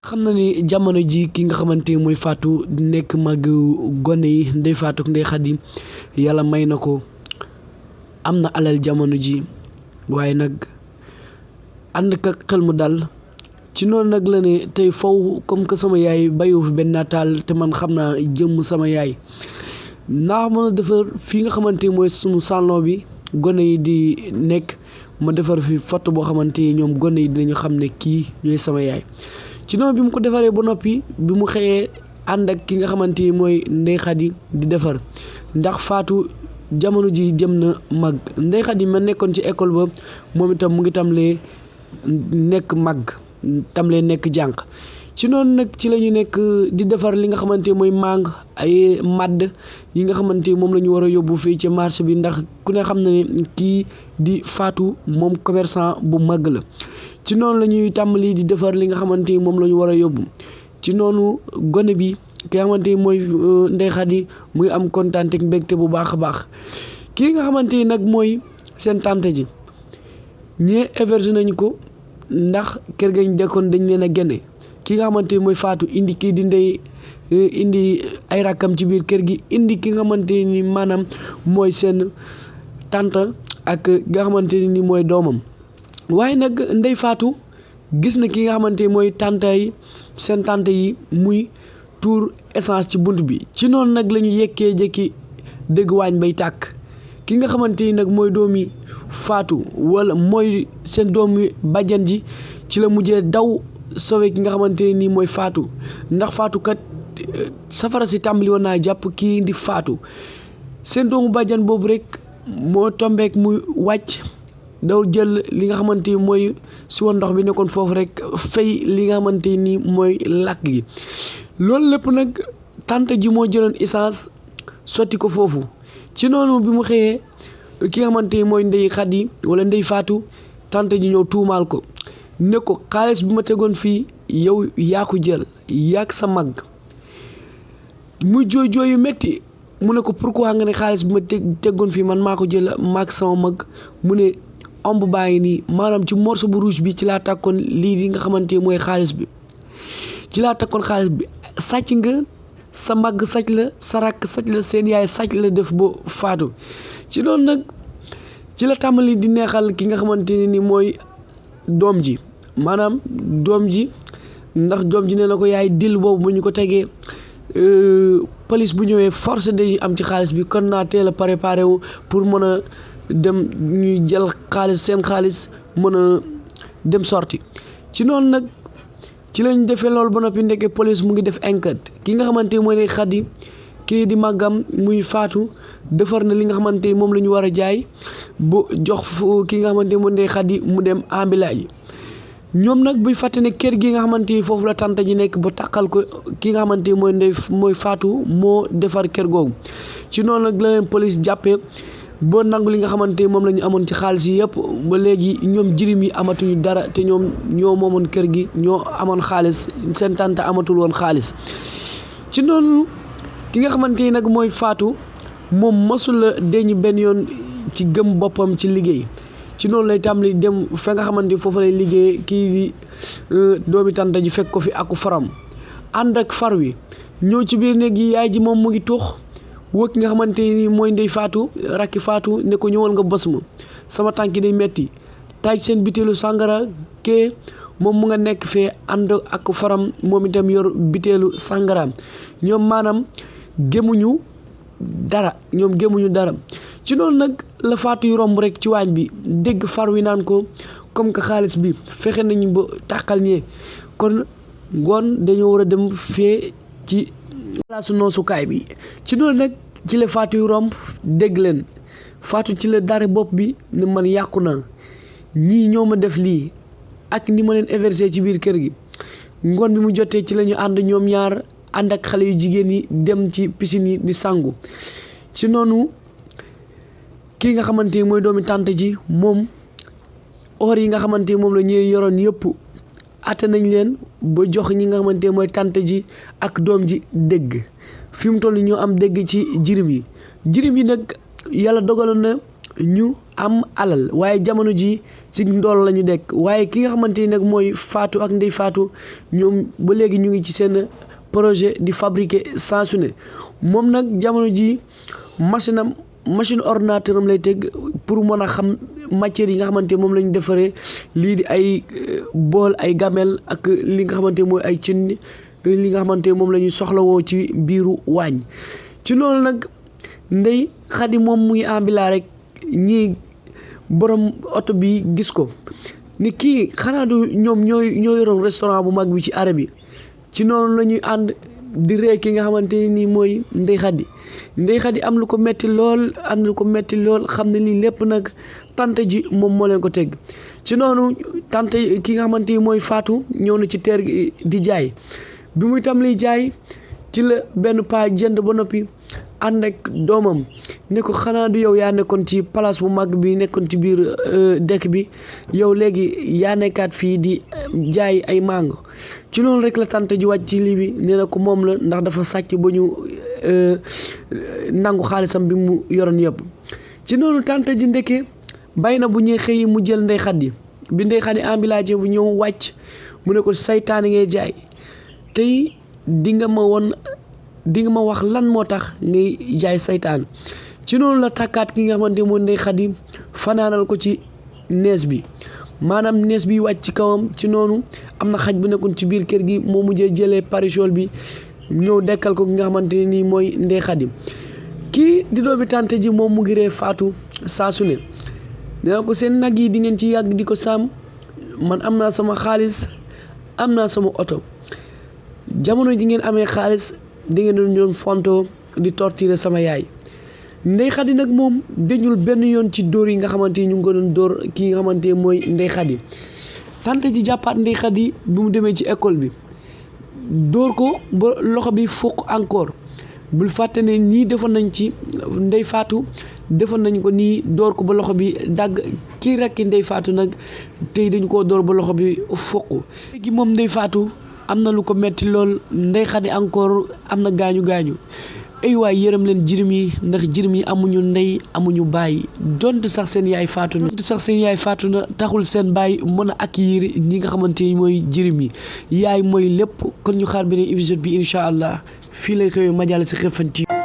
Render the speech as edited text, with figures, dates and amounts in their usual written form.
xam na ni jamono ji ki nga xamante mooy Fatou nekk mag gone yi Ndeye Fatou ak Ndeye Khady yàlla may na ko am na alal jamono ji waaye nag ànd ak xel mu dal ci noonu nag la ne tey faw comme que sama yaay bayu fi benn nataal te man xam naa jëmm sama yaay naa mën a defar fii nga xamante mooy sunu salon bi gone yi di nekk ma defar fi photo boo xamante ñoom gone yi dinañu xam ne kii ñooy sama yaay ci noonu bi mu ko defaree ba noppi bi mu xëyee ànd ak ki nga xamante ni mooy Ndeye Khady di defar ndax Fatou jamono ji jëm na mag Ndeye Khady ma nekkoon ci école ba moom itam mu ngi tamlee nekk mag tamlee nekk jànq ci noonu nag ci la ñu nekk di defar li nga xamante mooy màng ay madd yi nga xamante moom la ñu war a yóbbu fii ci marché bi ndax ku ne xam na ne kii di Fatou moom commerçant bu mag la ci noonu la ñuy tàmbali di defar li nga xamante ni moom la ñu war a yóbbu ci noonu gone bi ki nga xamante ni mooy Ndeye Khady muy am kontaan ak mbégte bu baax a baax kii nga xamante ni nag mooy seen tante ji ñee hébergé nañ ko ndax kër gañ dekkoon dañ leen a génne ki nga xamante ni mooy Fatou indi kii di Ndeye indi ay rakkam ci biir kër gi indi ki nga xamante ni maanaam mooy seen tante ak nga xamante ni mooy doomam waaye nag Ndeye Fatou gis na ki nga xamante ni mooy tante yi seen tante yi muy tuur essence ci bunt bi ci noonu nag la ñu yekkee jëkki dégg waañ bay tàkk ki nga xamante ni nag mooy doomi Fatou wala mooy seen doomi bàjjan ji ci la mujjee daw sowe ki nga xamante ni mooy Fatou ndax Fatou kat safara si tàmbali woon naa jàpp kii di Fatou seen doomu bàjjan boobu rek moo tombeek muy wàcc daw jël li nga xamante ni mooy si woon ndox bi nekkoon foofu rek fay li nga xamante ni mooy lakk gi loolu lépp nag tante ji moo jëloon essence sotti ko foofu ci noonu bi mu xëyee ki nga xamante ni mooy Ndeye Khady wala Ndeye Fatou tante ji ñëw tuumaal ko ne ko xaalis bi ma tegoon fii yow yaa ko jël yaak sa mag muy jooy jooy yu métti mu ne ko pourquoi nga ne xaalis bi ma tegoon fii man maa ko jël maak sama mag mu ne omb baa ngi nii maanaam ci morceau bu rouge bi ci laa takkoon lii di nga xamante ni mooy xaalis bi ci laa takkoon xaalis bi sàcc nga sa mag sàcc la sa rakk sàcc la seen yaay sàcc la def ba Fatou ci loolu nag ci la tàmbali di neexal ki nga xamante ni mooy doom ji maanaam doom ji ndax doom ji nee na ko yaay dil boobu bu ñu ko tegee police bu ñëwee force de am ci xaalis bi kon naa teel a préparé wu pour mën a dem ñuy jël xaalis seen xaalis mën a dem sorti ci noonu nag ci lañ defee loolu ba noppi ndeke police mu ngi def enquête ki nga xamante ni mooy Ndeye Khady kii di màggam muy Fatou defar na li nga xamante ni moom la ñu war a jaay bu jox ki nga xamante ni mooy Ndeye Khady mu dem ambilage ñoom nag buy fàtte ne kër gi nga xamante ni foofu la tante ji nekk ba taqal ko ki nga xamante ni mooy Fatou moo defar kër googu ci noonu nag la leen police jàppee boo nangu li nga xamante ni moom la ñu amoon ci xaalis yi yëpp ba léegi ñoom jirim yi amatuñu dara te ñoom ñoo moomoon kër gi ñoo amoon xaalis seen tante amatul woon xaalis ci noonu ki nga xamante ni nag mooy Fatou moom mosul la deñ benn yoon ci gëm boppam ci liggéey ci noonu lay tàmbali dem fa nga xamante ni foofu lay liggéey kii di doomi tante ji fekk ko fi aku faram ànd ak far wi ñëw ci biir néeg yi yaay ji moom mu ngi tuux woo ki nga xamante ni mooy Ndeye Fatou rakki Fatou ne ko ñëwal nga bës ma sama tànki day metti taaj seen biteelu sàngara kee moom mu nga nekk fee ànd ak faram moom itam yor biteelu sàngara ñoom maanaam gémuñu dara ci noonu nag la Fatou yu romb rek ci waañ bi dégg far wi naan ko comme que xaalis bi fexe nañu ba tàqal ñee kon ngoon dañoo war a dem fee ci palaasu noosukaay bi ci noonu nag ci la Fatou yu romb dégg leen Fatou ci la dara bopp bi ne man yàqu na ñii ñoo ma def lii ak ni ma leen inversé ci biir kër gi ngoon bi mu jotee ci la ñu ànd ñoom ñaar ànd ak xale yu jigéen yi dem ci piscine yi di sangu ci noonu kii nga xamante ni mooy doomi tante ji moom or yi nga xamante ni moom la ñuy yoroon yëpp atte nañ leen ba jox ñi nga xamante ni mooy tante ji ak doom ji dégg fi mu toll ñoo am dégg ci jirim yi nag yàlla dogaloon na ñu am alal waaye jamono ji ci ndool la ñu dekk waaye ki nga xamante ni nag mooy Fatou ak Ndeye Fatou ñoom ba léegi ñu ngi ci seen projet di fabriquer saa su ne moom nag jamono ji machine ordinateur am lay teg pour mën a xam matières yi nga xamante moom la ñu defaree lii di ay bool ay gamel ak li nga xamante mooy ay cin li nga xamante moom la ñuy soxlawoo ci biiru waañ ci loolu nag Ndeye Khady moom muy ambila rek ñii borom oto bi gis ko ni kii xanaa du ñoom ñoo yoroon restaurant bu mag bi ci arrêt bi ci noonu la ñuy ànd di ree ki nga xamante ni mooy Ndeye Khady am lu ko metti lool xam ne lii lépp nag tante ji moom moo leen ko teg ci noonu tante ki nga xamante ni mooy Fatou ñëw na ci teer gi di jaay bi muy tam liy jaay ci la benn paa jënd ba noppi ànd ak doomam ne ko xanaa du yow yaa nekkoon ci place bu mag bi nekkoon ci biir dëkk bi yow léegi yaa nekkaat fii di jaay ay mango ci loolu rek la tante ji wàcc ci lii bi nee na ko moom la ndax dafa sàcc ba ñu nangu xaalisam bi mu yoroon yëpp ci noonu tante ji ndeke bay na bu ñuy xëy mu jël Ndeye Khady bi Ndeye Khady ambulance bu ñëw wàcc mu ne ko saytaane ngay jaay tey di nga ma wax lan moo tax ngay jaay saytaan ci noonu la takkaat ki nga xamante mooy Ndeye Khady fanaanal ko ci nees bi maanaam nees bi wàcc ci kawam ci noonu am na xaj bu nekkoon ci biir kër gi moo mujjee jëlee parasol bi ñëw dekkal ko ki nga xamante ne nii mooy Ndeye Khady kii di doomi tante ji moom mu ngi ree Fatou saa su ne dina ko seen nag yi di ngeen ci yàgg di ko sàmm man am naa sama xaalis am naa sama oto jamono ji ngeen amee xaalis di ngeen doon fonto di torturer sama yaay Ndeye Khady nag moom dañul benn yoon ci dóor yi nga xamante ni ñu ngi ko doon dóor kii nga xamante mooy Ndeye Khady tante ji jàppaat Ndeye Khady bi mu demee ci école bi dóor ko ba loxo bi fukk encore bul fàtte ne ñii defoon nañ ci Ndeye Fatou defoon nañ ko nii dóor ko ba loxo bi dagg kii rekk Ndeye Fatou nag tey dañu koo dóor ba loxo bi fukk léegi moom Ndeye Fatou am na lu ko metti lool Ndeye Khady encore am na gaañu ay waay yërëm leen jirim yi ndax jirim yi amuñu ndey amuñu baay donte sax seen yaay faatu na taxul seen baay mën a accueillir ñi nga xamante ni mooy jirim yi yaay mooy lépp kon ñu xaar beneen épisode bi incha allah fii lay xewee Madiala si Refane TV